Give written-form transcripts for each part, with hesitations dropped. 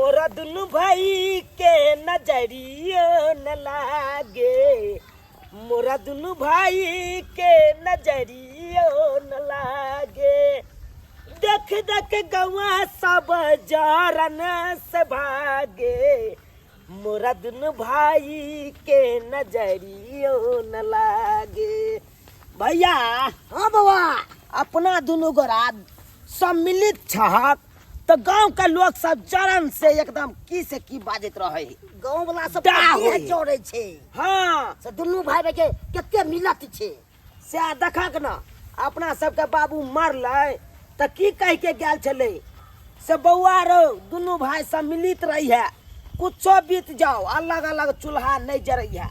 मोरा दुनू भाई के नजरियो न लागे, मोरा दुनू भाई के नजरियो न लागे। देख देख गौआ सब जरन से भागे, मोरा दुनू भाई के नजरियो न लागे। भैया। हाँ बउआ। अपना दुनू गोरा सम्मिलित छहक तऽ गांव के लोग सब जरन से एकदम की से की बाजैत रहे। गांव वाला सब डाह की होय। चोरै छै। हाँ। से दुनू भाई भाई के कते मिलत छै। से देखक न, अपना सबके बाबू मरलै तऽ की कहि के गेल छलै से बौआ रौ दुनू भाई सम्मिलित रही है, कुछो बीत जाओ अलग अलग चूल्हा नहीं जरै है।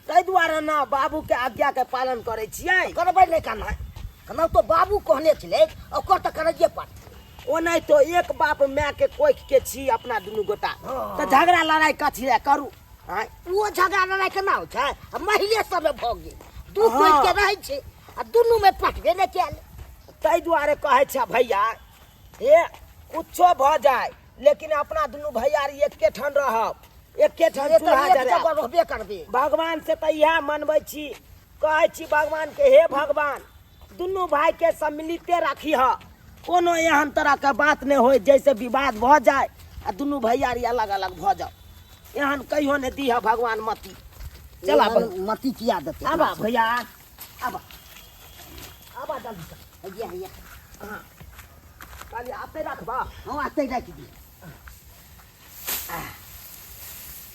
ताहि दुआरे न बाबू के आज्ञा के पालन करै छियै। करबै नहि केना, केना तो बाबू कहने छलै ओकर तऽ करैये पड़तै। ओनाहितो एक बाप माय के कोखि के छी अपना दुनू गोटा, हाँ। तऽ झगड़ा लड़ाई कथी लए करू? आँय? ओ झगड़ा लड़ाई केना होइ छै? आ महिले सबमे भऽ गेल, दू हाँ। कोखि के रहै छै आ दुनू मे पटबे नहि कयल। ताहि दुआरे कहै छै भैया, हे कुछो भऽ जाय लेकिन अपना दुनू भैयारी एके ठाम रहब, एके ठाम से तऽ चूल्हा एक जरायब। जगह रहबे करबै। भगवान से तऽ इएह मनबै छी, कहै छी भगवान के, हे भगवान दुनू भाई के सम्मिलिते राखी ह, कोनो एहन तरह के बात नहि होय जैसे विवाद भऽ जाय आ दुनू भैयारी अलग अलग भऽ जाओ। एहन कहियो नहि दीह भगवान मती। चला एहन मती किया देतै? आबा भैया, आबा आबा जल्दी से। हैया, हैया। हाँ। कहलियै आते रखबा? हाँ, आते राखि दी।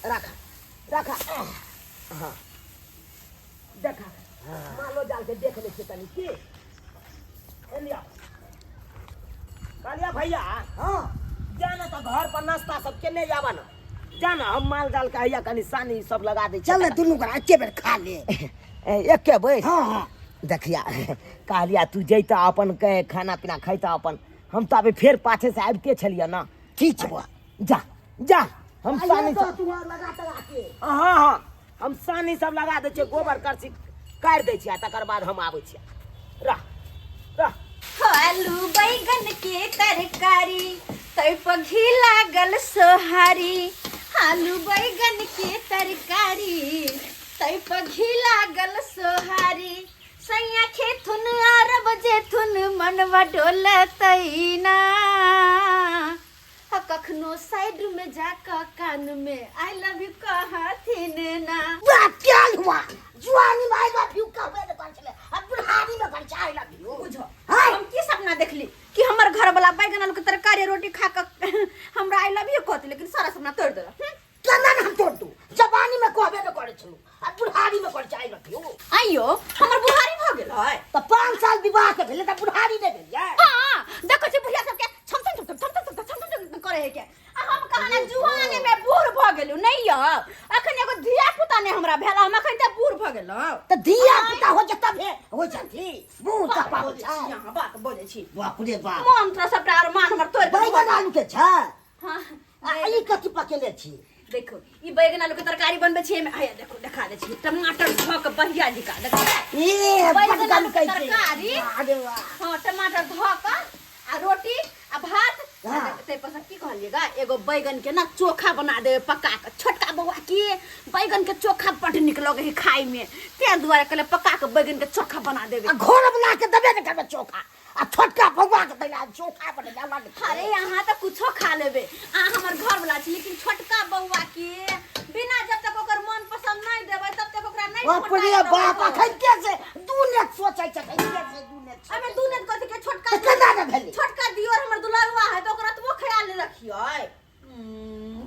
रखा रखा। हाँ देखा मालो जाल के देख ले छियै तनी की एलिया। कहलिया भैया। हाँ। जाना तऽ घर पर नाश्ता सब केने जाबा ना, जाना हम माल जाल के हैया कनी सानी सब लगा दै चल ना दुनू गोरा एके बेर खा ले। ए, एके बेर? हाँ, हाँ। देखिया कहलिया तू जैता अपन के खाना पीना खैता अपन, हम तऽ अभी फेर पाछे से आबिते छलियै ना। ठीक छै बौआ। जा जा, हम आइए सानी तो सब तू वहाँ लगा तगा के। हाँ हाँ, हम सानी सब लगा दै छियै, गोबर करसी काटि दै छियै, तकर बाद हम आबै छियै। रह रह। आलू बैगन के तरकारी तै पर घी लागल सोहारी, आलू बैगन के तरकारी तै पर घी लागल सोहारी, सैया खेथुन अरब जेथुन मनवा डोलतै ना, आ कखनो साइड में जाके कान में I love you कहथिन ना। वाह, क्या हुआ? जुआनी में I love you कहबे ने करै छलै, आ बुढ़ारी में करै छै I love you. बुझो, हाँ। हम की सपना देखली कि हमर घर वाला बैगन आलू के तरकारी रोटी खा के हमरा I love you कहती, लेकिन सारा सपना तोड़ देलक। केना ने हम तोड़ दू? जवानी में कहबे ने करै छलू, आ बुढ़ारी में करै छै I love you. आइयो हमर बुढ़ारी भऽ गेल है। तऽ 5 साल विवाह के भेलै तऽ बुढ़ारी नहि भेलियै? हाँ, देखै छी बुढ़िया सबके छम छम छम छम छम छम छम छम छम करे है के, आ हम कहना जुआनी में बूढ़ भऽ गेलू नहीं यौ, अखन एगो धिया पुता नहीं हमरा भेल, हम अखन तऽ बूढ़ भऽ गेलहुँ। तऽ धिया पुता हो जेतै तबे हो जथी बूढ़ बात तऽ पाबै बजै छै। छी अहाँ, बात बजै छी। बाप रे बाप। मन तोरा सबटा आर मान हमर तोड़ि देलक। बैगन आलू के छै? हाँ। आ ई कथी पकेले छी? देखो ई बैगन आलू के तरकारी बनबै छी एहिमे, हैया देखो देखा दै छी टमाटर धऽ के बढ़िया जकाँ देखो। ए, बैगन बड आलू के गमकै छै। तरकारी। अरे वाह। हाँ, टमाटर धऽ के आ रोटी आ भात। हाँ। ताहि पर से की कहलियै गा, एगो बैगन के ना चोखा बना देबै पका के। छोटका बौआ के बैगन के चोखा बड नीक लगै है खाय में, ताहि दुआरे कहलियै पका के बैगन के चोखा बना देबै। आ घर बना के देबे ने करबै चोखा, आ छोटका बौआ के दैला चोखा बनेला अलग छै। अरे अहाँ तऽ कुछो खा लेबै, अहाँ हमर घर वाला छी, लेकिन छोटका बौआ के बिना जब तक ओकर मन पसंद नहीं देबै तब तक ओकरा नहीं बाप रे पटायल बाप, रहत। अखन के से दू नेत सोचै छै, अखन के से दू नेत सोचै अबे दू नेत कथी के? छोटका तऽ केना ने भेलै? छोटका दियोर हमर दुलारुआ है तऽ ओकरा एतबो ख्याल नहीं रखियै।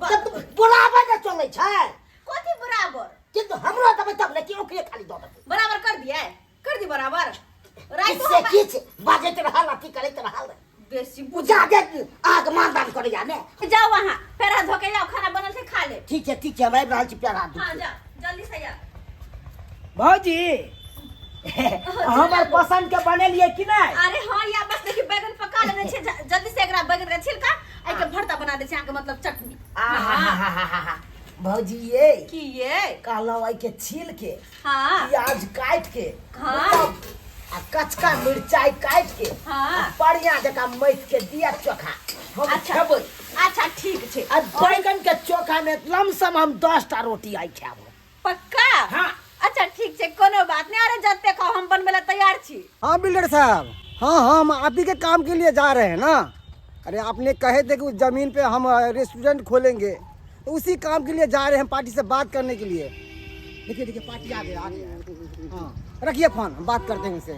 तऽ बराबर ने चलै छै। कथी बराबर? किन्तु हमरो देबै तब ने कि ओकरे खाली दऽ देबै? बराबर कर दियै, कर दी बराबर। राति से किछु बाजैत रहल, अथी करैत रहल। बेसी बुझा दे आग मानदान करैया ने। जाओ अहाँ पैर हाथ धोके जाओ, खाना बनल छै खा ले। ठीक छै, ठीक छै, हम आबि रहल छी पैर हाथ धो हाँ, के। जाओ जल्दी से जाओ। भौजी हमर पसंद के बनेलिए कि नहीं? अरे हाँ या बस देखी बैगन पका लेने छै, जल्दी से एकरा बैगन के छिलका एहि के भरता बना दे छै अहाँ के, मतलब चटनी। आहाहाहाहा। भौजी ये की ये? कहलहुँ एहि के छील के, हाँ। प्याज काट के, हाँ। आ कचका मिरचाई काट के, हाँ। आ बढ़िया जकाँ मथि के दिया चोखा हम अच्छा। खेबै। अच्छा ठीक छै। आ बैगन के चोखा में लमसम हम 10 टा रोटी आइ खायब। पक्का? हाँ। अच्छा ठीक छै, कोनो बात नहीं। अरे जते खाओ, हम बनबै ला तैयार छी। हाँ बिल्डर साहब, हाँ हाँ, हम आप ही के काम के लिए जा रहे हैं ना। अरे आपने कहे थे कि उस जमीन पे हम रेस्टोरेंट खोलेंगे, तो उसी काम के लिए जा रहे हैं पार्टी से बात करने के लिए। देखिए देखिए, पार्टी आ गया, आ गया। हाँ, रखिए फोन, हम बात करते हैं उनसे।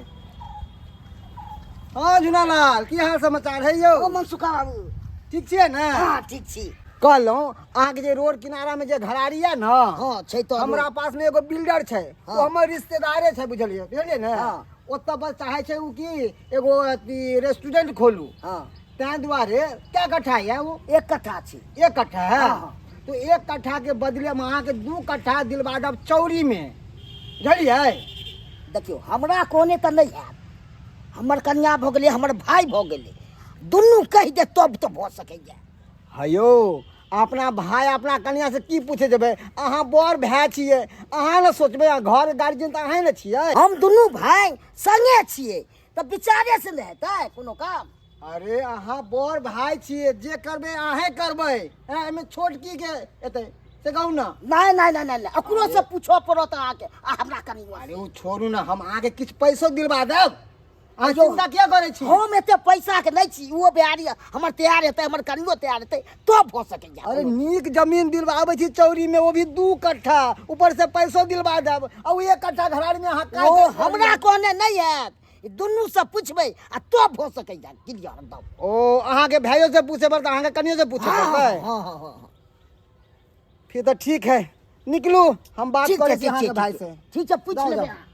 हाँ झुनालाल, की हाल समाचार है यो? ओ मनसुखा बाबू। ठीक छियै ने? हाँ, ठीक छी। कहलहुँ अहाँके जे रोड किनारा में जे घरारी यऽ ने, हाँ, छै तऽ। हमरा पास में एगो बिल्डर छै। ओ हमर रिश्तेदारे छै, बुझलियै? बुझलियै ने? हाँ। ओतऽ बस चाहै छै ओ कि एगो अथी रेस्टोरेंट खोलू। ताहि दुआरे कै कट्ठा यऽ ओ? 1 कट्ठा छी। 1 कट्ठा है? हाँ। तो 1 कट्ठा के बदले हम अहाँके 2 कट्ठा दिलवा देब चौरी में, बुझलियै? देखियौ, हमरा कोने तऽ नहि हैत। हमर कन्या भऽ गेलै, हमर भाय भऽ गेलै, दुनू कहि दे तब तऽ भऽ सकैए। हयो, अपना भाय अपना कन्या से की पूछे जेबै? अहाँ बड़ भाय छियै, अहाँ ने सोचबै। आ घर गार्जियन तऽ अहें ने छियै। हम दुनू भाय संगे छियै तऽ विचारे से ने हेतै कोनो काम। अरे अहाँ बड़ भाय छियै, जे करबै अहें करबै। हैं, एहिमे छोट की के एतै से कहू ने। नहि नहि नहि नहि नहि, ओकरो से पूछऽ पड़त अहाँके आ हमरा कनि। अरे ओ छोड़ू ने, हम अहाँके किछु पैसो दिलवा देब, अहाँ चिंता किया करै छी? हम एते पैसा के नहि छी। ओहो बिहारी हमर तैयार हेतै, हमर कनियो तैयार हेतै तब भऽ सकैए। अरे नीक जमीन दिलवाबै छी चौरी में, वो भी 2 कट्ठा, ऊपर से पैसो दिलवा देब। आ ओ 1 कट्ठा घरारी में अहाँ काय ओ काय हमरा कहने नहि हैत, ई दुनू से पुछबै आ तब भऽ सकैए, क्लियर एकदम। ओ अहाँके भाइयो से पूछे पड़तै, अहाँके कनियो से पूछे पड़तै? हाँ हाँ हाँ हाँ। फिर तऽ ठीक है, निकलू, हम बात ठीक करै छै। छी ठीक अहाँके छै। भाई ठीक से। छै, ठीक छै, पूछि जाउ, लेबै जाउ। अहाँ।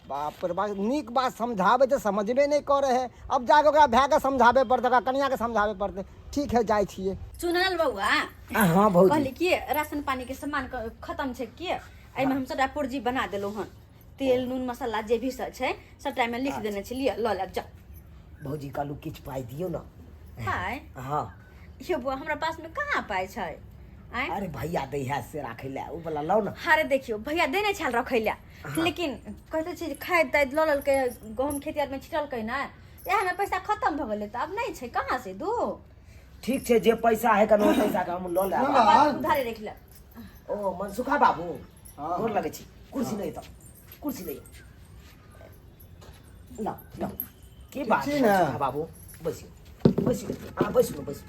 बाप रे बाप, नीक बात समझाबै तऽ समझबे नहि करै है। अब जाके ओकरा भायके समझाबे पड़तै, ओकरा कनियाके समझाबे पड़तै। ठीक है, जाइ छियै। चुनल बौआ। हाँ भौजी। कहली कि राशन पानी के सामान खत्म छै कि एहिमे हम सबटा पुर्जी बना देलहुँ हन। तेल, नून, मसाला जे भी सब छै, सबटा एहिमे लिख देने छी। लिअ, लऽ लेब, जाउ। भौजी, कहलू किछु पाइ दियौ ने। पाइ? हाँ। यौ बौआ, हमरा पास में कहाँ पाइ छै, आँय? अरे भैया दै है से राखै लए, ओ वाला लाउ ने। अरे देखियौ, भैया देने छल रखै लए, लेकिन कहते छी जे खाद ताद लऽ लेलकै, गहूँम खेती आरमे छिटलकै ने, इएहमे पैसा खतम भऽ गेलै, तऽ आब नहि छै, कहाँ से दू? ठीक छै, जे पैसा है कन ओ पैसा के हम लऽ लेब। ना। उधारे रखि लेब। ओ मनसुखा बाबू। हाँ। गोर लगै छी। कुर्सी नहीं तऽ कुर्सी नहीं ला ला। की बात छी ने? मनसुखा बाबू, बैसियो बैसियो, हाँ बैसू बैसू।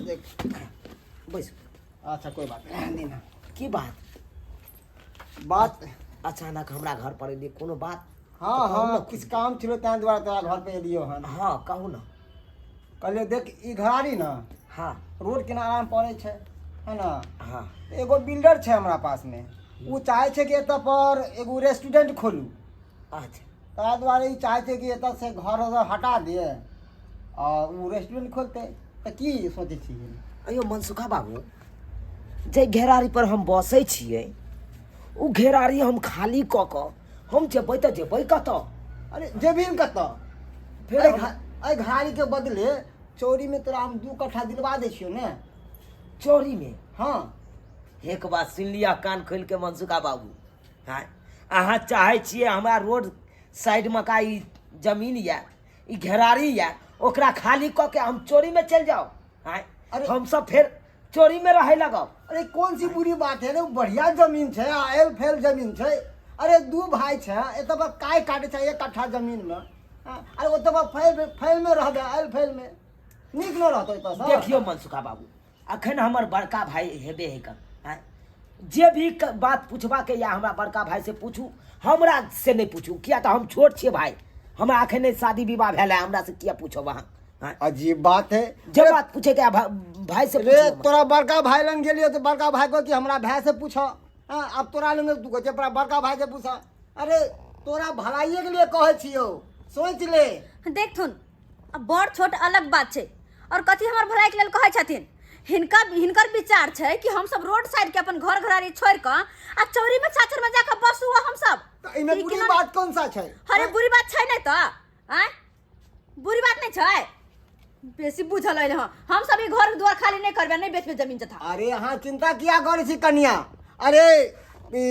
देख। बैसू। अच्छा, कोई बात नहीं, रहने देना। की बात? बात अचानक हमरा घर पर एलियै, कोनो बात? हाँ हाँ, किछु काम छलो, ताहि दुआरे तोरा घर पे एलियो हन। हाँ, कहू ने। कहलियै देख, ई घरारी ने रोड किनारा में पड़ै छै, है ना? हाँ। एगो बिल्डर छै हमरा पास में, ओ चाहै छै कि एतऽ पर एगो रेस्टोरेंट खोलू। ताहि दुआरे ई चाहै छै कि एतऽ से घर उर हटा दिए आ ओ रेस्टोरेंट खोलतै, तऽ की सोचै छी? अयो मनसुखा बाबू, जे घेरारी पर हम बसै छियै, ओ घेरारी हम खाली कऽ कऽ हम जेबै तऽ जेबै कतऽ? अरे जेबही ने कतऽ? फेर एहि एहि घरारी के बदले चौरी में तोरा हम 2 कट्ठा दिलवा दै छियौ ने। चौरीमे? हाँ। एक बात सुनि लिअ कान खोलि के मनसुखा बाबू। हाँ, अहाँ चाहै छियै हमरा रोड साइडमे का ई जमीन यऽ, ई घेरारी यऽ, ओकरा खाली कऽ के हम चोरीमे चलि जाउ? आँय? अरे- हमसब फेर चोरीमे रहै लगब। अरे कौन सी बुरी बात है रे? बढ़िया जमीन छै आ आयल फैल जमीन छै। अरे दू भाई छै, एतऽ पर काय काटे छै 1 कट्ठा जमीन में? हाँ, अरे ओतऽ पर फैल फैल में रहबै, आयल फैल में नीक न रहतै एतऽ से? देखियौ मनसुखा बाबू, अखन हमर बड़का भाई हेबे है कर। आँय? जे भी बात पूछबाके या हमरा बड़का भाई से पूछू, हमरा से नहि पूछू, किया तऽ हम छोट छियै भाई, हमरा अखन नहि शादी विवाह भेल है, हमरा से किया पूछब अहाँ? आँय? अजीब बात है। जे बात पूछे के भाई से रे पूछू हमरा। तोरा बड़का भाई लग गेलियो तऽ बड़का भाई कह कि हमरा भाई से पूछ। हाँ, अब तोरा लग तू कहै छै अपना बड़का भाई से पूछ। अरे तोरा भलाइए के लिए कहै छियौ, सोच ले। देखथुन, अब बड़ छोट अलग बात छै, और कथी हमर भलाई के लेल कहै छथिन? हिनका हिनकर विचार छै कि हम सब रोड साइड के अपन घर घरारी छोड़ कऽ आ चौरी में छाछर में जाकर बसू हम सब। तऽ एहिमे ई बुरी केना- बात कौन सा छै? अरे बुरी बात छै नहि तऽ? आँय, बुरी बात नहि छै? बेसी बुझल अइ हँ। हम सब ई घर द्वार खाली नहि करबै, नहि बेचबै जमीन जथा। अरे अहाँ चिंता किया करै छी कनिया? अरे ई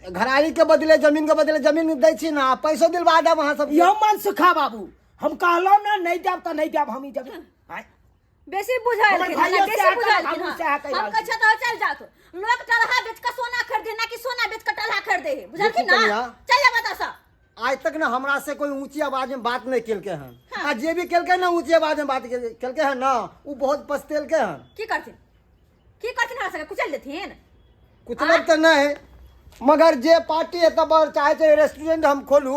घरारी के बदले, जमीन के बदले जमीन दै छी ने, आ पैसो दिलवा देब अहाँ सब। यौ मनसुखा बाबू, हम कहलहुँ ने, नहि देब तऽ नहि देब हम ई जमीन। आँय? बेसी बुझायल हमर ना भाइयो बेसी सएह बुझायल कहलक, हमहूँ सएह कहि हम रहल कहै छियै तऽ चल जात लोक टलहा बेच कऽ सोना खरीदे ना कि सोना बेच कऽ टलहा खरीदे है बुझलखिन देखू ना कनिया। चल जा बता सब आज तक ना हमरा से कोई ऊंची आवाज में बात नहीं केलके हन आ जे भी केलके ना ऊंची आवाज में बात केलके हन ना उ बहुत पछतेलके हन। की करथिन, की करथिन? हमरा सबके कुचल देथिन? कुचलब तऽ नहीं, मगर जे पार्टी एतऽ पर चाहे छै रेस्टोरेंट हम खोलू,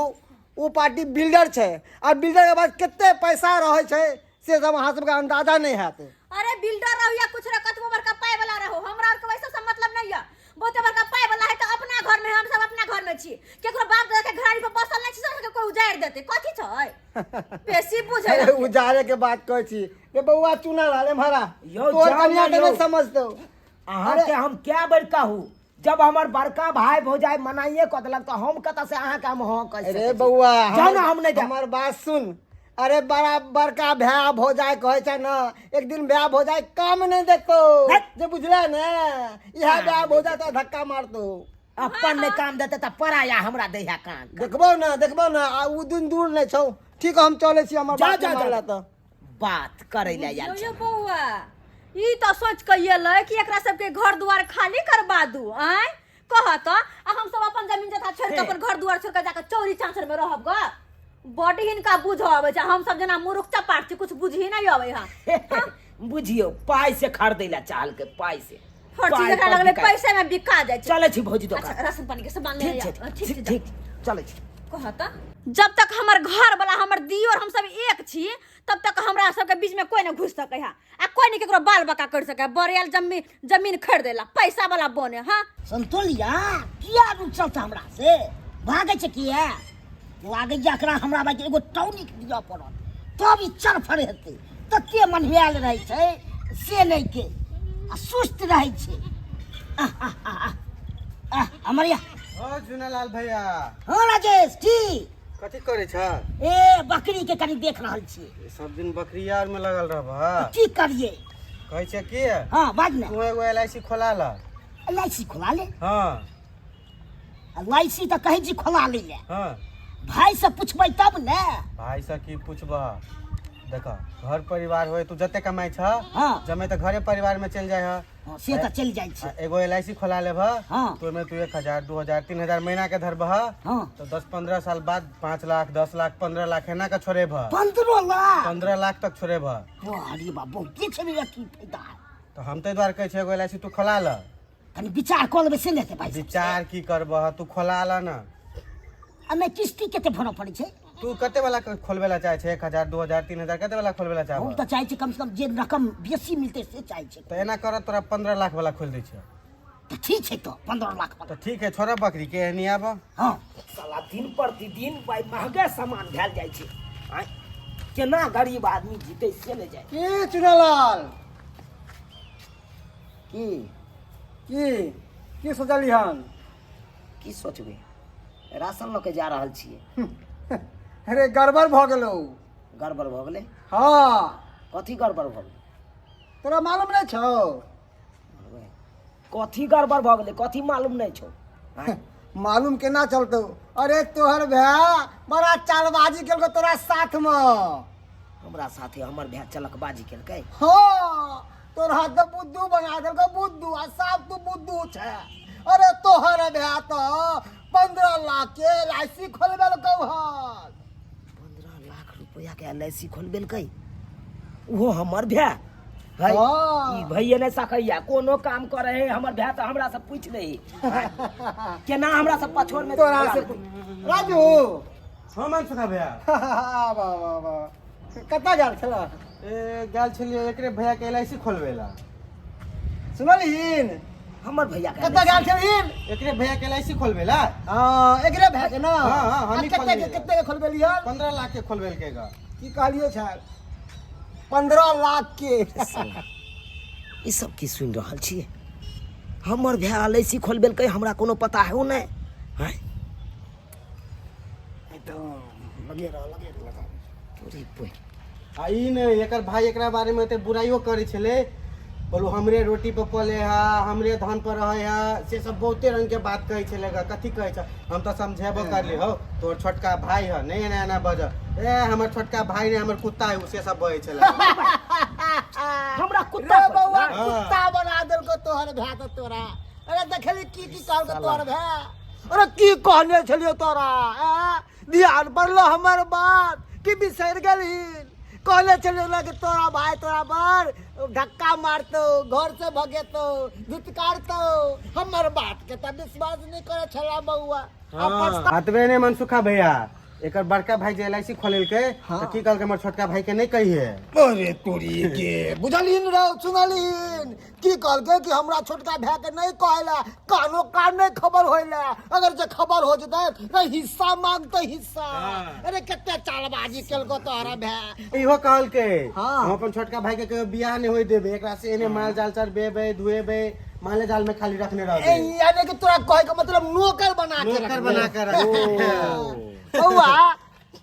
ओ पार्टी बिल्डर छै आ बिल्डर के पास कते पैसा रहै छै से सब अहाँ सबके अंदाजा नहीं हैत। अरे बिल्डर रहो या कुछ रहो, कतबो बड़का पाई वाला रहो, हमरा आर के वैसे सब मतलब नहीं है। बहुते बड़का पाई वाला है तो अपना घर में, हम सब अपना घर में छी, केकरो बाप दादा के घरारी पर बसल नहीं छी, सब के कोई उजाड़ देते कथी छै बेसी बुझै। अरे उजाड़े के बात कहै छी रे बौआ, चुना लाल एम्हरा। यौ, तोहर जाउ कनिया ने के नहीं यौ। समझतौ। अहाँके हम क्या बेर कहू, जब हमर बड़का भाई भौजाई मनाइए कऽ देलक तऽ हम कतऽ से अहाँके हम हँ कहि अरे सकै छी? बौआ, जाउ ने, हम नहि जायब। हमर बात सुन। अरे बड़ा बड़का भाय भौजाई कहै छै ने, एक दिन भाय भौजाई काम नहीं देतो। हैट। जे बुझले ने, इएह भाय भौजाई तो धक्का मारतो। अपन नहि काम देते तऽ पराया हमरा दै है काम। देखबो ना, देखबो ना, आ उ दिन दूर नहीं छौ। ठीक, हम चलै छी, हमर जा, बात जा, नहीं जा। मानला तऽ बात करै लए आयल यौ छै। यौ बौआ, ई तऽ सोच के एलै कि एकरा सबके घर दुआर खाली करबा दू। आँय कह तऽ, आ हम सब अपन जमीन जथा छोड़ि के, अपन घर दुआर छोड़ि के जाके चौरी चाँचर में रहब ग। बड हिनका बुझ अबै छै, हम सब जेना मूर्ख चपाट छी, कुछ बुझही नहीं अबै है। बुझियौ, पाइ से खरीदै लए चाहलकै, पाइ से। हर चीज पाइ एकरा पर लगलै बिकाइ। पैसे में बिका जाइ छै। चलै छी भौजी दोकान। अच्छा, राशन पानी के सामान ले ठीक आ। छै। ठीक ठीक छै। ठीक, चलै छी। कह तऽ, जब तक हमर घर वाला, हमर दियोर, हम सब एक छी, तब तक हमरा सबके बीच में कोई नहीं घुस सकै है आ कोई नहीं केकरो बाल बका कर सकै है। बड़ेल जमीन जमीन खरीदेला पैसा वाला बने। हाँ संतोलिया किया रुचल छै हमरा से? भागै छै किया? लागै जे एकरा हमरा बाकी एगो टॉनिक दिअ पड़त तब ई चरफर हेतै। तते मनहुआयल रहै छै से नहि के आ सुस्त रहै छै। आह, आह, आह, आह, आह, हमर या। ओ झुनालाल भैया। हाँ राजेश, की? कथी करै छ? ए बकरी के कनी देख रहल छी। सब दिन बकरी आर में लगल रहब? की करिए? कहै छै की? हाँ बाज ने। तू एगो एल I सी खोला ल। एल I सी खोला ले? हाँ। एल I सी तऽ कहै छी खोला लै ले। हाँ। भाई से पूछबै तब ने। भाई से की पूछबह? देख, घर परिवार होय, तू जते कमाइ छ, हाँ। जमे तऽ घरे परिवार में चलि जाइ ह। हाँ, से तऽ चलि जाइ छै। आ एगो एल I सी खोला लेबह, हाँ। तो ओहिमे तू 1000, 2000, 3000 महीना के धरबह, हाँ। तो 10-15 साल बाद 5 लाख, 10 लाख, 15 लाख एना के छोड़ेबह। 15 लाख? 15 लाख तक छोड़ेबह। वाह रे बा, बहुते छै रे अथी फायदा। तऽ हम ताहि दुआरे कहै छियै, एगो एल I सी तू खोला ल। कनी विचार कऽ लेबै से ने हेतै भाई साहब? विचार की करबह, तू खोला ल ने। आ नहि, किस्ती कते भरऽ पड़ै छै? तू कते वाला के खोलबे ला चाहे छै? 1000, 2000, 3000, कते वाला खोलबे ला हम चाहबह? तऽ चाहै छी कम से कम जे रकम बेसी मिलतै से चाहै छी। तऽ एना कर, तोरा 15 लाख वाला खोलि दै छियौ। तऽ ठीक छै, तऽ 15 लाख वाला। तऽ ठीक है, छोड़ बकरी के, एनी आब। हाँ। साला दिन प्रतिदिन भाई महगे सामान भेल जाइ छै। आँय, केना गरीब आदमी जीतै से नहि जाइ। की चुनालाल? की? की की सोचली हन? की सोचबै, राशन लऽ के जा रहल छियै। अरे गड़बड़ भऽ गेलौ। गड़बड़ भऽ गेलै? हाँ। कथी गड़बड़ भऽ गेलै? तोरा मालूम नहीं छौ? कथी गड़बड़ भऽ गेलै? कथी मालूम नहि छौ? आँय? मालूम केना चलतौ? अरे तोहर भाय बड़ा चालबाजी केलको तोरा साथ में। हमरा साथे हमर भाय चलकबाजी केलकै? हाँ, तोरा तऽ बुद्धू बना देलको, बुद्धू, आ साफ तू बुद्धू छै। अरे तोहर भाय तऽ 15 लाख के एल I सी खोलबेलकौ हन। 15 लाख रुपया के एल I सी खोलबेलकै, ओहो हमर भाय है? हाँ। ई भैये नहि सकैया कोनो काम करे है हमर भाय तऽ हमरा से पूछि नहीं केना हमरा से पछोड़ में। तोरा से राजू। हाँ मनसुखा भैया। वाह वाह वाह, कतऽ गेल छल? ए गेल छलियै एकरे भैया के एल I सी खोलबे ला। सुनलहीन? हमर भैया के? कतऽ गेल छलहीन? एकरे भैया के एल I सी खोलबे ला। हाँ, एकरे भाय के ना? हाँ, हमही आ कते के? खोलबेलियै। कते के खोलबेलियै? 15 लाख के खोलबेलकै गा। की कहलियै छल? 15 लाख के? ई सब की सुनि रहल छियै? हमर भाय एल I सी खोलबेलकै, हमरा कोनो पता है नहि? आँय? लगे रह, लगे रह। तोरी बोहि। आ ई नहि, एकर भाई एकरा बारे में एते बुराइयो करै छलै, बोलू हमरे रोटी पर पले है, हमरे धन पर रहे है, से सब बहुते रंग के बात कहै छलै गा। कथी कहै छै? हम तऽ समझेबो करली, हौ तोर छोटका भाई है, नहीं एना एना बज। ए हमर छोटका भाई नहीं, हमर कुत्ता है उ, से सब बजै छलै। हमरा कुत्ता रे बौआ कहै छै। कुत्ता बना देलको तोहर भाय तऽ तोरा। अरे देखली की की कहलको तोहर भाय? अरे की कहने छलियो तोरा? आ ध्यान पड़लो हमर बात कि बिसरि गेलही? कहले छलियो ना कि तोरा भाय तोरा पर धक्का मारतो, घर से भगेतो, धुतकारतो। हमर बात के तऽ विश्वास नहीं करे छला बौआ। हाँ, अतबे ने मनसुखा भैया, एकर बड़का भाई जे एल I सी खोलेलकै तऽ की कहलकै, हमर छोटका भाई के नहीं कहिए। अरे तोरी के बुझलहिन रौ, सुनलहिन की कहलकै कि हमरा छोटका भाय के नहीं कहला, कानो कान नहीं खबर होइला, अगर जे खबर हो जेतै तऽ हिस्सा मांगतै हिस्सा। अरे कते चालबाजी केलको तोहरा भाय। इहो कहलकै हाँ। हम अपन छोटका भाई के कहियो बियाह नहीं होय देबै, एकरा से एने माल जाल चरबेबै धुएबै, माले जाल में खाली रखने ए, रहबै। यानी कि तोरा कहे के मतलब नौकर बना के नौकर रखबै। बना के रखबै। बौआ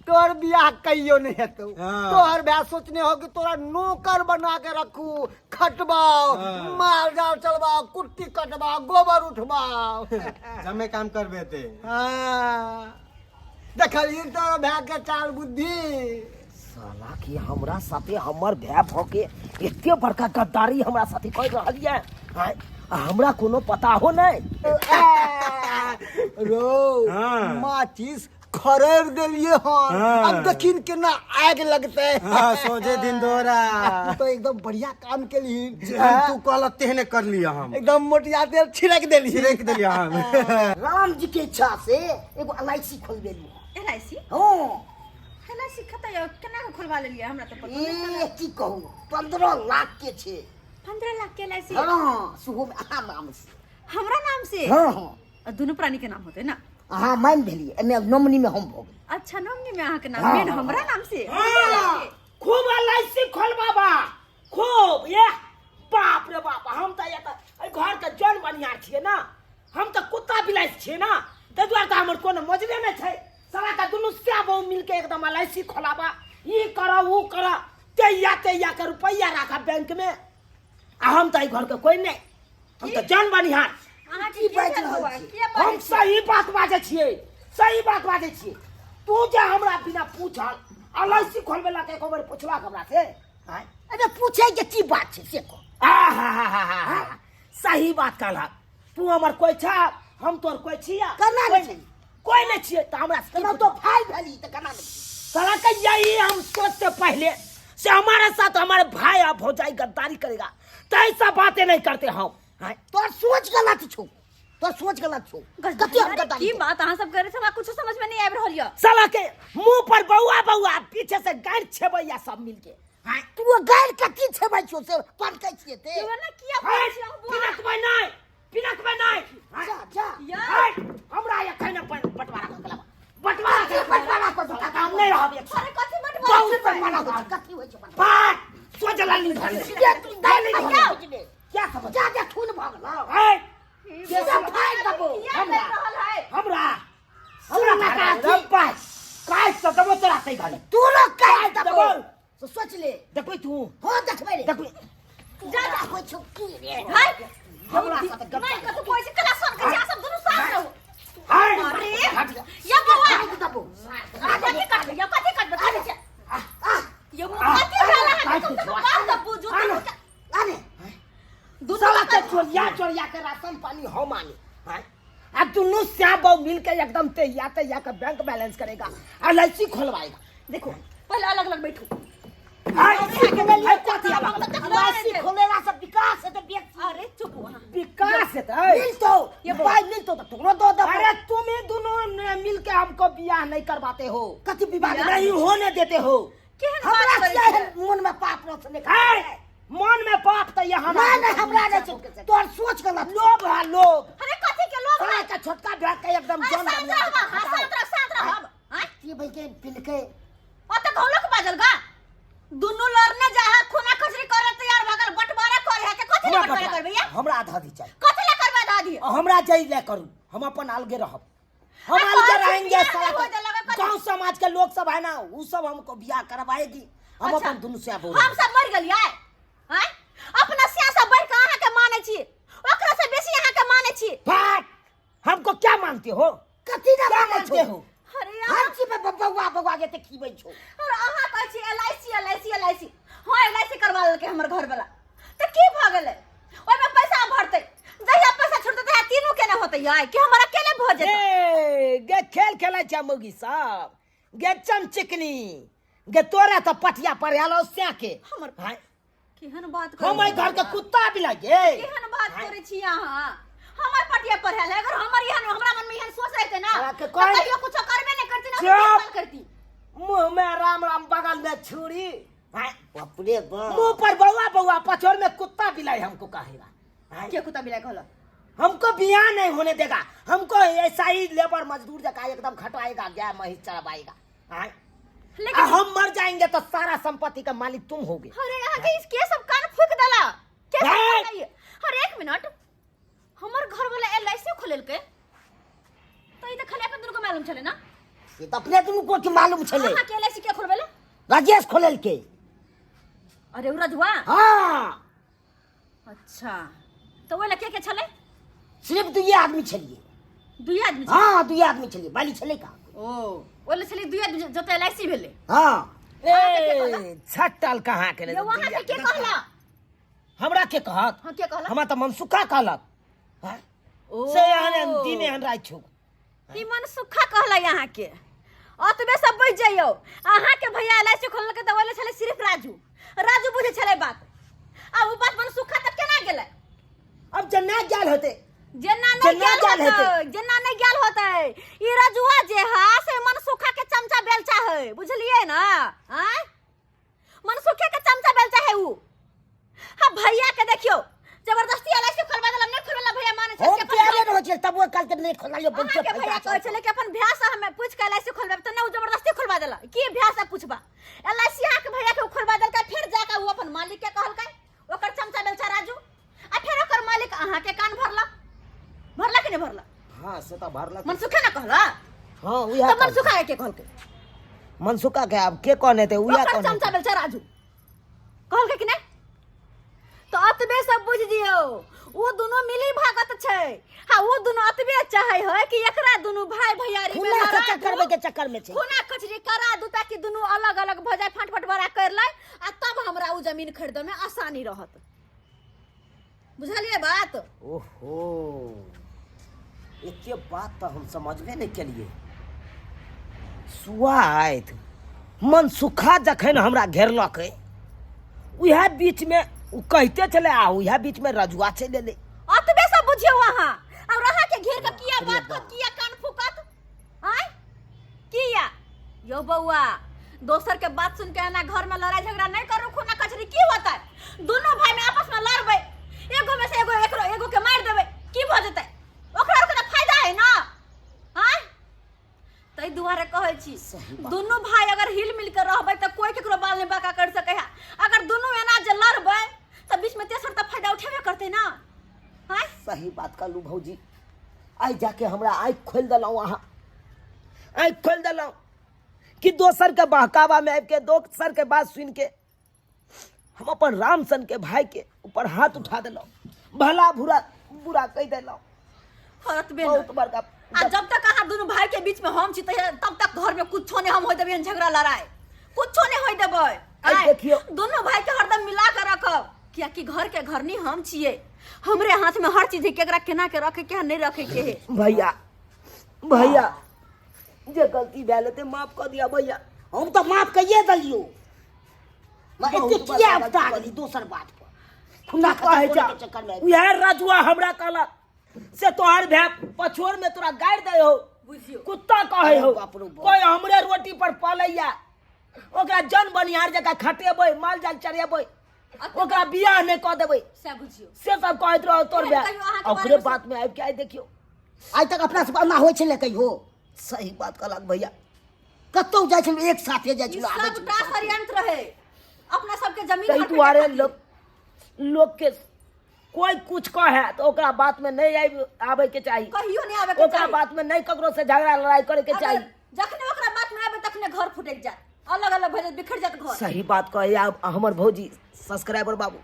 तोहर बियाह कहियो नहीं हेतौ। हाँ। तोहर भाय सोचने हो कि तोरा नौकर बना के रखू, खटबाओ, हाँ। माल जाल चलबाओ, कुट्टी कटबाओ, गोबर उठबाओ। जमे काम करबे ते। हाँ। देखलियै तोहर भाय के चाल बुद्धि। साला की हमरा साथे हमर भाय भऽ के एते बड़का गद्दारी हमरा साथे कर रहल ये आँय, आ हमरा कोनो पता हो नहीं। रो हाँ। माचिस खरेर देलिए हन। हाँ। अब देखिन केना आग लगते। हाँ, सोझे दिन दोरा। तू तो एकदम बढ़िया काम केलही। जेहन तू कहल तेहने कर लिया हम। एकदम मोटिया तेल छिड़क देली। छिड़क देलिया हम। राम जी के इच्छा से एगो एल I सी खोलबेलू। L I C? हाँ। एल I सी कतऽ यऽ, केना कऽ खोलबा लेलियै, हमरा तऽ पता नहि। ए की कहू, 15 लाख के छै। 15 लाख के एल I C? हाँ, सेहो में अहाँ नाम से। हमरा नाम से? हाँ हाँ। आ दुनू प्राणी के नाम होते ना? अहाँ मान भेलियै, एहिमे नॉमिनी में हम भऽ गेलियै। अच्छा, नॉमिनी में अहाँ के नाम, हाँ, मेन हाँ, हमरा नाम से? हाँ, खूब एल I सी खोलबाबा खूब। ये बाप रे बाप, हम तऽ एतऽ एहि घर के जन बनिहार छियै ना, हम तऽ कुत्ता बिलाइ छियै ना, ताहि दुआरे तऽ हमर कोनो मजरे नहि छै। साला के दुनू स्या बहु मिलके एकदम एल I सी खोलाबा, ई कर ऊ कर, तैया तैया के रुपैया राखा बैंक में, आ हम तऽ एहि घर के कोई नहि, हम तऽ जन बनिहार। अहाँ की बाजि रहल छी? किया बाजै हम छी? सही बात बाजै छियै, सही बात बाजै छियै। तू जे हमरा बिना पूछल एल I सी खोलबे ला एको बेर पुछलक हमरा से? आँय? अरे पूछे के की बात छै से कह। आहाहाहा, सही बात कहलक। तू हमर कोई छा, हम तोर कोई छिया? केना नहि कोई छै? कोई नहीं छियै तऽ हमरा से की केना तो भाई भेली तऽ केना नहि? साला के यही हम सोचते पहले से हमारे साथ हमारे भाई और भौजाई गद्दारी करेगा, तो ऐसा बातें नहीं करते हम। हाँ? तोर सोच गलत छौ, तोर सोच गलत छौ। कथी हम गद्दारी की बात अहाँ सब करे, हमरा कुछ समझ में नहीं आबि रहल यऽ। साला के मुंह पर बौआ बौआ, पीछे से गाड़ छेबैया सब मिलके। हाँ, तू गाड़ कथी छेबै छौ से पटकै छियै ते? केवल ना किया हट, बोलै छी अहाँ बौआ? पिनकबै नहि, पिनकबै नहि। जा जा। यार। हट, हमरा एखन बंटवारा कऽ के लाबऽ। बंटवारा कथी बंटवारा कऽ के? हम नहि रहब एक साथ। अरे कथी बंटवारा बहुत करबै? बंटवारा होइ छै। कथी होइ छै बंटवारा? बाट सोझला ली धरे। ये तू दाइ दाइ खाइ क्या समझ? जा जा, खून भऽ गेलौ। हट, सीधा फाड़ि देबौ। किया लड़ि रहल है? हमरा हमरा सुन काट लगा दे पाइ काट तऽ देबो तोरा तै घड़ी। तू लोग काटि देबौ। देबौ से सोच ले। देखबै तू? हाँ देखबै रे। देखबै। जा जा, होइ छौ की रे? हाय। हमरा साथ गप्पा। नहीं कथी कहै छी, कला सन के जा सब दुनू साथ रहू। हट। अरे हट जा। या बौआ। काटि देबौ। कथी काटबै या कथी काटबै? कथी छै यो? कथी भेल अहाँके? कम से कम बात तऽ बुझू। अरे दुनू साला के चोरिया चोरिया के राशन पानी हम आनी हैं? आ दुनू श्याम बहु मिल के एकदम तैया तैया के बैंक बैलेंस करेगा, एल I सी खोलवाएगा। देखो पहले अलग अलग बैठू। हाय, हाय, कथी अलग? एल खोलेला से विकास हेतै व्यक्ति। अरे चुप हो अहाँ। विकास हेतै। मिलतौ पाइ, मिलतौ तऽ तोरो दऽ देबौ। अरे तुम ही दोनों ने मिल के हमको बियाह नहीं करवाते हो। कथी विवाह नहीं होने देते हो? केहन हमरा बात करै किया छियै? एहन मन में पाप रचने? हाय, मन में पाप तो यहाँ नहि नहि, हमरा नहि छै, तोहर सोच गलत छौ। लोभ है लोभ। अरे कथी के लोभ साला है? के छोटका भाई के एकदम अरे जन शांत बनिया रहब अहाँ, शांत रह, शांत रहब। आँय? की भइके पिलकै? ओतऽ घौलक बाजल गा दुनू लड़ने जा है, खूना खचरी करे तैयार भऽ गेल, बंटवारा करे है के कथी ले हमरा बंटवारा करबै या? हमरा आधा दी चाहिए। कथी ले करबै आधा दी? हमरा जई ले करू, हम अपन अलगे रहब, हम अरे अलगे कौन रहेंगे। बियाह साला नहीं होए देलक, कथी? गांव समाज के लोग सब है ना, वो सब हमको बियाह करवाएगी। हम अच्छा। अपन दुनू से बोल हम सब मर गेलियै आँय? अपना सिया से बढ़ि कऽ अहाँके मानै छी, ओकरा से बेसी अहाँके मानै छी। बात हमको क्या मानते हो? कथी ने क्या मानै मानते छौ? हो? अरे हर अहाँ चीज पे बौआ बौआ के खीबै छौ। और अहाँ कहै छी L I C L I C L I C. हाँ एलआईसी करवा लेलकै हमर घर वाला तऽ की भऽ गेलै ओहिमे पैसा भरतै जहिया पैसा छुटतै तहिया तीनू केने होतै यार कि हमर अकेले भऽ जेतै ए गे खेल खेलै छै मौगी सब गे चमचिकनी गे तोरा तऽ पटिया पर आलो के हमर हाय केहन बात हम एहि घर के कुत्ता बिला गे केहन बात करै छी अहाँ हमर पटिया पर है अगर हमर एहन हमरा मन में एहन सोच रहते ना साला के तो कोई- कहियो कुछो करबे नहीं करती ना चुप। देखभाल करती मुंह में राम राम बगल में छुरी हाय बाप रे बाप मुंह पर बउआ बउआ पछोर में कुत्ता बिलाई हमको कहेगा हाय के कुत्ता बिलाई कहला हमको बियाह नहीं होने देगा हमको ऐसा ही लेबर मजदूर जका एकदम खटवाएगा गाय महीस चरवाएगा हाय लेकिन आ हम मर जाएंगे तो सारा संपत्ति का मालिक तुम होगे अरे यहाँ के इस के सब कान फूक देला के सब हे! कान अरे एक मिनट हमर घर वाला एलआईसी खोलेलकै तो ई त खाली अपन दुनू के मालूम छले ना से तऽ अपने दुनू को के मालूम छलै अहाँ के एलआईसी के खोलबेला राजेश खोलेलकै अरे उ रजुआ हाँ अच्छा तो ओहि के के छले सिर्फ दुइये आदमी छलियै दुई आदमी छलै? हाँ दुइये आदमी छलियै बाली छलै का ओ ओहि छलै दुई आदमी जतऽ एलआईसी भेलै हाँ ए छट्टल कहाँ के यौ अहाँ के के कहला हमरा के कहत हाँ के कहला हमरा तऽ मनसुखा कहलक हाँ? ओ से एहन दिन एहन राति छौ ई मनसुखा कहला यहाँ के अतबे सब बुझ जाइयो अहाँ के भैया एल I सी खोललकै तऽ बोले छलै सिर्फ राजू राजू बुझे छलै बात आ उ बात मनसुखा तक केना गेलै अब जेना गेल होते जेना नहीं जेना गेल गेल होतै हेतै। जेना नहीं गेल होतै ई रजुआ जे है से मनसुखा के चमचा बेलचा है बुझलियै ना आँय मनसुखे के चमचा बेलचा है उ हाँ भैया के देखियो जबरदस्ती एल I सी खोलवा देला नहीं खोलवा भैया माने छै हम कि अपन प्यारे रहै छियै तब ओ कहलकै नहि खोललियै बहुते अहाँके भैया फायदा कहै छै छलै कि अपन भैया से हमे पूछि के एल I सी खोलबेब तऽ नहि ओ जबरदस्ती खोलवा देलक की भैया से पूछबा एल I सी अहाँके भैया के ओ खोलवा देलकै फेर जाके ओ अपन मालिक के कहलकै ओकर चमचा बेलचा राजू आ फेर ओकर मालिक अहाँके कान भरलक भरलक कि नहि भरलक हाँ से तऽ भरलक मनसुखे ने कहलक हाँ उएह तऽ मनसुखा के कहलकै मनसुखा के आब के कहने थे उएह ओकर कहने चमचा बेलचा राजू कहलकै कि नहि तऽ अतबे सब बुझि दियौ ओ दुनू मिली भगत छै आ ओ दुनू अतबे चाहै है कि एकरा दुनू भाई भैयारी में खुला लड़ा चक्कर दू। करबै के चक्कर में छै खुना कचरी करा दू ताकि दुनू अलग अलग भऽ जाय फट फट बड़ा कर लै आ तब हमरा ओ जमीन खरीदऽ में आसानी रहत बुझलियै बात ओहो एते बात तऽ हम समझबे नहि केलियै सुआइत मनसुखा जखन हमरा घेरलकै उएह बीचमे ओ कहिते छलै आ उएह बीचमे रजुआ चलि एलै अतबे सब बुझियौ अहाँ और अहाँ के घेर के किया बात करत किया कान फूकत आय किया यो बौआ दोसर के बात सुन के एना घर में लड़ाई झगड़ा नहीं करू खूना कचरी की होता दोनों भाई में आपस में लड़बै एगो में से एगो एकरो एगो के मार देबै की भऽ जेतै ओकरा आरके तऽ फायदा है ना आय ताहि दुआरे कहै छी दुनू भाई अगर हिल मिल के रहबै तऽ कोई केकरो बाल नहि बाका कर सकै है अगर दुनू एना जे लड़बै तऽ बीच में तेसर तऽ फायदा उठेबे करतै ना आय सही बात कहलू भौजी आइ जाके हमरा आँखि खोलि देलहुँ अहाँ आँखि खोलि देलहुँ कि दोसरके बहकावामे आबिके दोसरके बात सुनिके हम अपन राम सन के भाई के ऊपर हाथ उठा देलहुँ भला बुरा बुरा कहि देलहुँ औरत बे बहुत बड़का आ जब तक अहाँ दुनू भाई के बीच में हम छी तब तक घर में कुछो नहीं हम होय देबै झगड़ा लड़ाई कुछो नहीं होय देबै आइ देखियौ। दुनू भाई के हरदम मिला के रखब कियाकि घर के घरनी हम छियै हमरे हाथ में हर चीज है केकरा केना के रखे के है नहीं रखे के है भैया भैया जे गलती भेल हेतै माफ कऽ दिअ भैया हम तऽ माफ कहिए देलियौ मैं एते बहुत किया बड़का उठा गलती गेली दोसर बात पर खुना कहै खतरा के चक्कर में उएह रजुआ हमरा कहलक से तोहर भाय पछोर में तोरा गाड़ि दै हो बुझियौ कुत्ता कहै हो अरे बाप रे बाप। कोई हमरे रोटी पर पलैया ओकरा जन बनिहार जकाँ खटेबै माल जाल चरेबै ओकरा बियाह नहि कऽ देबै से बुझियौ से सब कहैत रहो तोर एहन भाय कहियो अहाँके ओकरे बारेमे बात में आबि के आइ देखियौ आइ तक अपना सब एना होइ छलै कहियो सही बात कहलक भैया कतौ जाइ छलहुँ एक साथे जाइ ई छलहुँ आबै सबटा छलहुँ साथे। षड्यंत्र है अपना सबके जमीन ताहि हड़पै के दुआरे खातिर। लोक लोकके कोई कुछ कहे तऽ ओकरा बात में नहि आबि आबैके चाही कहियो नहीं आबे के ओकरा चाही। बात में नहि ककरो से झगड़ा लड़ाई करे के अगर चाही जखने ओकरा बात में आबे तखने घर फुटक जात अलग अलग भऽ जात बिखर जात घर सही बात कहैया हमर भौजी सब्सक्राइबर बाबू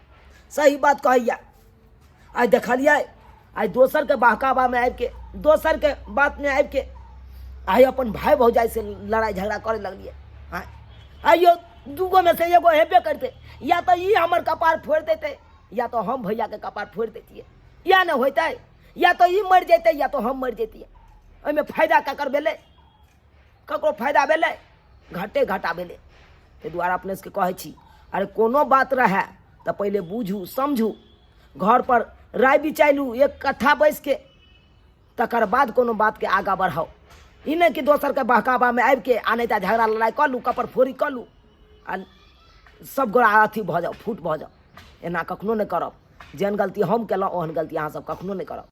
सही बात कहैया आइ देखलियै आइ दोसरके बहकावामे आबिके दोसरके बातमे आबिके आइ अपन भाय भौजाइसँ लड़ाइ झगड़ा करे लगलियै आँय आइयो दूगो में से एगो हेबे करते, या तऽ ई हमर कपार फोड़ि देतै या तऽ हम भैयाके कपार फोड़ि दैतियै। या नहि होइतै, या तऽ ई मरि जैतै या तऽ हम मरि जैतियै। एहिमे फायदा ककर भेलै? ककरो फायदा भेलै? घाटे घाटा भेलै। ताहि दुआरे अपने सबके कहै छी, अरे कोनो बात रहए तऽ पहिले बुझू समझू, घर पर राय बिचारलू एक कट्ठा बैसके, तकर बाद कोनो बातके आगाँ बढ़ाउ। ई नहि कि दोसरके बहकावामे आबिके आ नहि तऽ झगड़ा लड़ाइ कऽ लू, कपर फोड़ी कऽ लू आ सब गोरा अथी भऽ जाउ, फूट भऽ जाउ। एना कखनो नहि करब। जेहन गलती हम केलहुँ ओहन गलती अहाँ सब कखनो नहि करब।